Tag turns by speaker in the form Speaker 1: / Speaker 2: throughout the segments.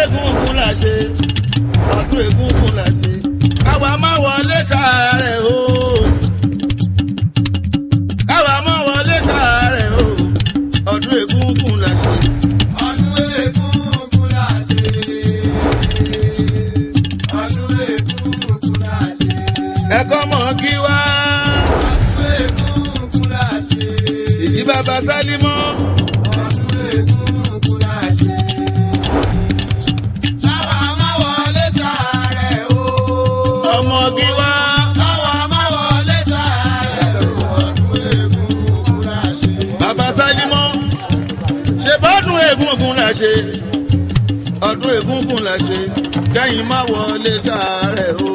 Speaker 1: Egúngún là ṣe, ọdún egúngún là ṣe, káwa má wọlé sàárẹ̀ o, káwa má wọlé sàárẹ̀ o, ọdún egúngún là ṣe.
Speaker 2: Ọdún egúngún la ṣe. Ọdún egúngún la ṣe.
Speaker 1: Ẹ̀kọ́ mọ̀ kí wá.
Speaker 2: Ọdún egúngún la ṣe.
Speaker 1: Ìjì bàbá sálímọ́.
Speaker 2: Ọdún egúngún la ṣe. Káwa má wọlé sàárẹ̀ o.
Speaker 1: Ọmọ kí wá.
Speaker 2: Káwa má wọlé sàárẹ̀ o. Ọdún egúngún la ṣe.
Speaker 1: Bàbá sálímọ́, ṣe bọ́dún egúngún là ṣe, ọdún egúngún là ṣe, kẹ́yìn má wọlé sàárẹ̀ o,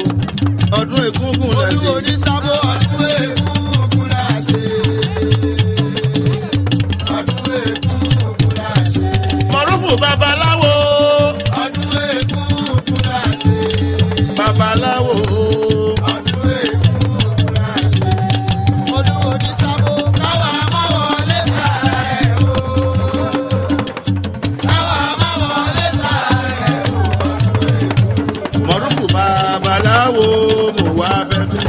Speaker 1: ọdún egúngún là
Speaker 2: Olú
Speaker 1: ṣe.
Speaker 2: onísàbò, ọdún egúngún la ṣe. Ọdún egúngún la ṣe.
Speaker 1: Mọ̀rúfù babaláwo.
Speaker 2: Ọdún egúngún la ṣe.
Speaker 1: Babaláwo.
Speaker 2: Ọdún egúngún la ṣe. Olú onísàbò, káwa má wọlé sàárẹ̀ o. Káwa má wọlé sàárẹ̀ o. Ọdún egúngún.
Speaker 1: Mọ̀rúfù babaláwo, mo wá bẹ̀bẹ̀.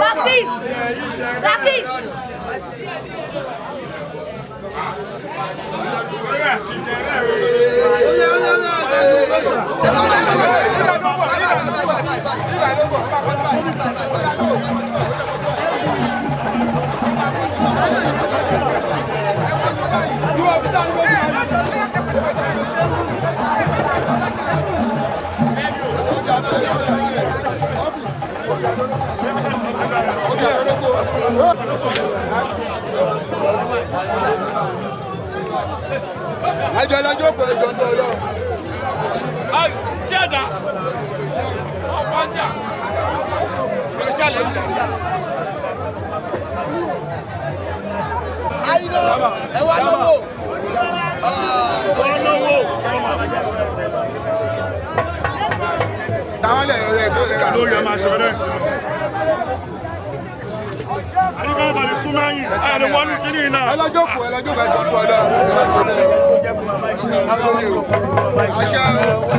Speaker 3: Baki! Baki!
Speaker 4: Ẹjọ ẹlẹjọ pé ẹjọ ń tọrọ. Táwọn lè rẹ kó lè rà.
Speaker 5: Lórí ẹ máa ṣe bẹ́ẹ̀ sí. Àyíká balẹ̀ súnmọ́ ẹ̀yìn, àyàlẹ̀ wọnú kínní náà.
Speaker 4: Ẹlẹjọ kù ẹlẹjọ kù ẹjọ tọrọ. Àṣẹ o.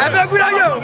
Speaker 4: Ẹlẹjọ kù ẹlẹjọ kù.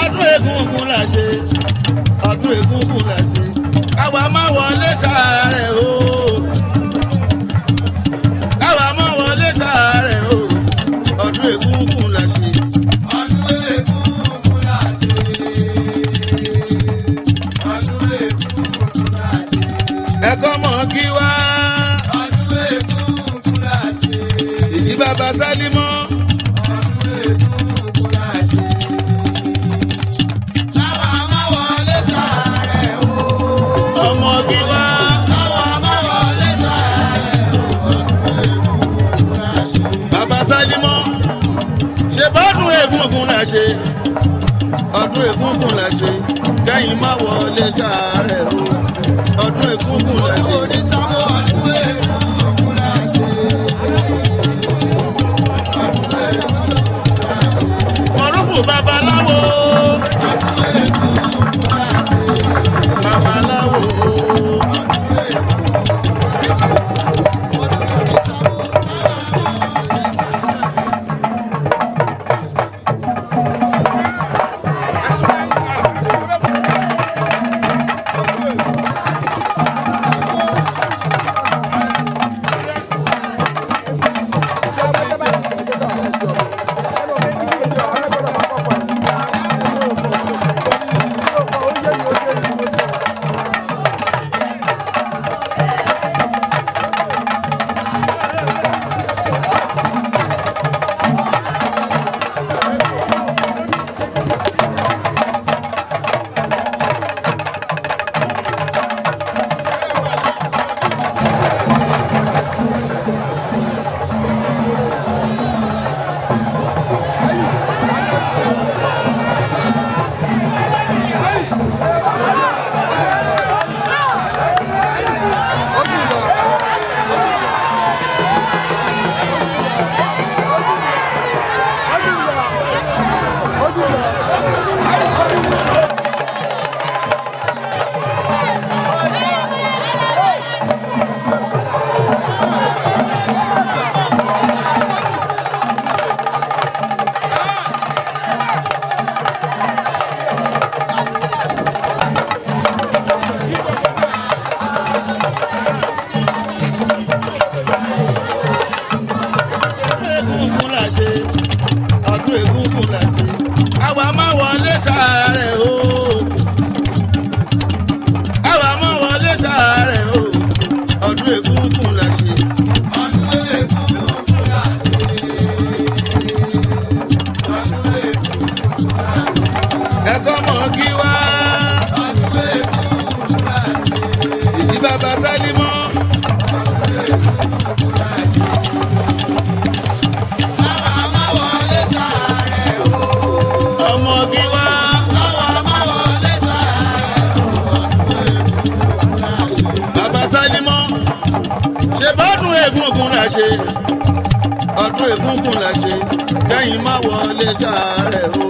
Speaker 1: Ọdún egungun là ṣe, ọdún egungun là ṣe, káwa má wọlé sàárẹ̀ o, káwa má wọlé sàárẹ̀ o, ọdún egungun là ṣe.
Speaker 2: Ọdún egungun la ṣe. Ọdún egungun la ṣe.
Speaker 1: Ẹ̀kọ́ mọ̀ kí wá.
Speaker 2: Ọdún egungun la ṣe.
Speaker 1: Ìjì bàbá sálímọ́.
Speaker 2: Ọdún egungun la ṣe. Káwa má wọlé sàárẹ̀ o.
Speaker 1: Ọmọ kí wá.
Speaker 2: Káwa má wọlé sàárẹ̀ o. Ọdún egungun la ṣe.
Speaker 1: Bàbá sálímọ́, ṣe bọ́dún egungun là ṣe, ọdún egungun là ṣe, kẹ́yìn má wọlé sàárẹ̀ o, ọdún egungun là ṣe.
Speaker 2: Onísàmú ọdún egungun la ṣe. Ọdún egungun la ṣe.
Speaker 1: Mọ̀rúfù babaláwo.
Speaker 2: Ọdún egungun la ṣe.
Speaker 1: Babaláwo.
Speaker 5: Thank
Speaker 1: ṣe, ọdún egúngún la ṣe, kẹ́yìn má wọlé sáré o.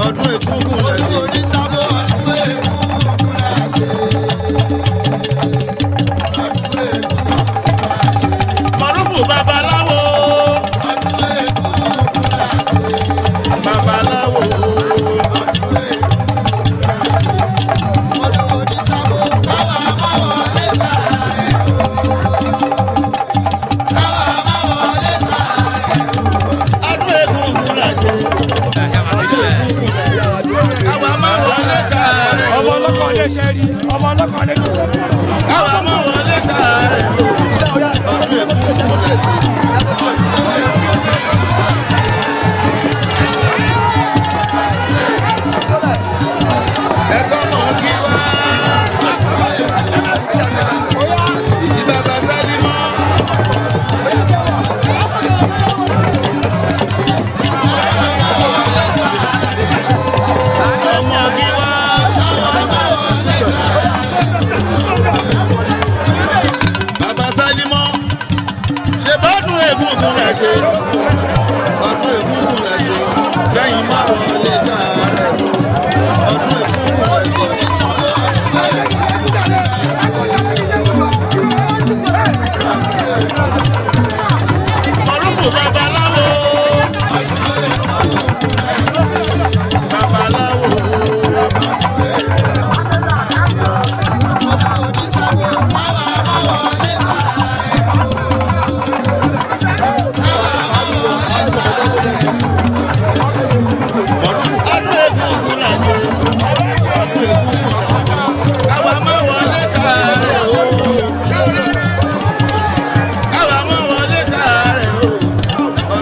Speaker 1: Ọdún egúngún la ṣe.
Speaker 2: Onísàbò ọdún egungun la ṣe. Ọdún egungun la ṣe.
Speaker 1: Mọ̀rúfù babaláwo.
Speaker 2: Ọdún egungun la ṣe.
Speaker 1: Babaláwo.
Speaker 2: Ọdún egungun la ṣe. Ọdún onísàbò káwa má wọlé sáré o. Káwa má wọlé sáré o.
Speaker 1: Ọdún egúngún la ṣe. Ọdún egúngún la ṣe. Káwa má wọlé sáré o.
Speaker 5: Ọmọ ọlọ́kọ̀ lè ṣe rí, ọmọ ọlọ́kọ̀ lè ṣe rí.
Speaker 1: Káwa má wọlé sáré o. Ọdún egúngún la ṣe. Ẹ̀kọ́ mọ̀ kí wá. Ìjì bàbá Sálímọ́. Ọmọ kí wá. Bàbá Sálímọ́. Ṣé bọ́dún egúngún la ṣe? Ọdún egúngún la ṣe. Kẹ́yìn má wọlé sáré o. Ọdún egúngún la ṣe.
Speaker 2: Onísàbò ọdún egungun la ṣe.
Speaker 1: Mọ̀rúfù babaláwo. Babaláwo.
Speaker 2: Ọdún onísàbò káwa má wọlé sáré o. Káwa má wọlé sáré o.
Speaker 1: Mọ̀rúfù ọdún egúngún la ṣe. Ọdún egúngún la ṣe. Káwa má wọlé sáré o. Káwa má wọlé sáré o.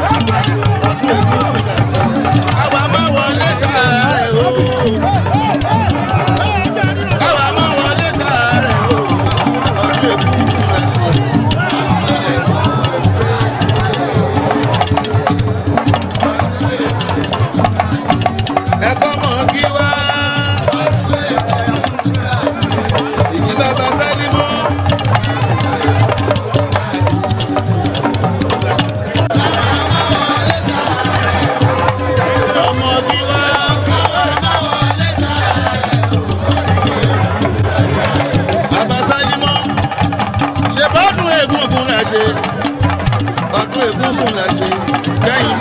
Speaker 1: Ọdún egúngún la ṣe. Káwa má wọlé sàárẹ̀ o. Káwa má wọlé sàárẹ̀ o. Ọdún egúngún la ṣe. Ẹ̀kọ́ mọ̀ kí wá. Èyí bàbá Sálímọ́. Ọmọ kí wá. Bàbá Sálímọ́. Ṣe bọ́dún egúngún la ṣe. Ọdún egúngún la ṣe. Kẹ́yìn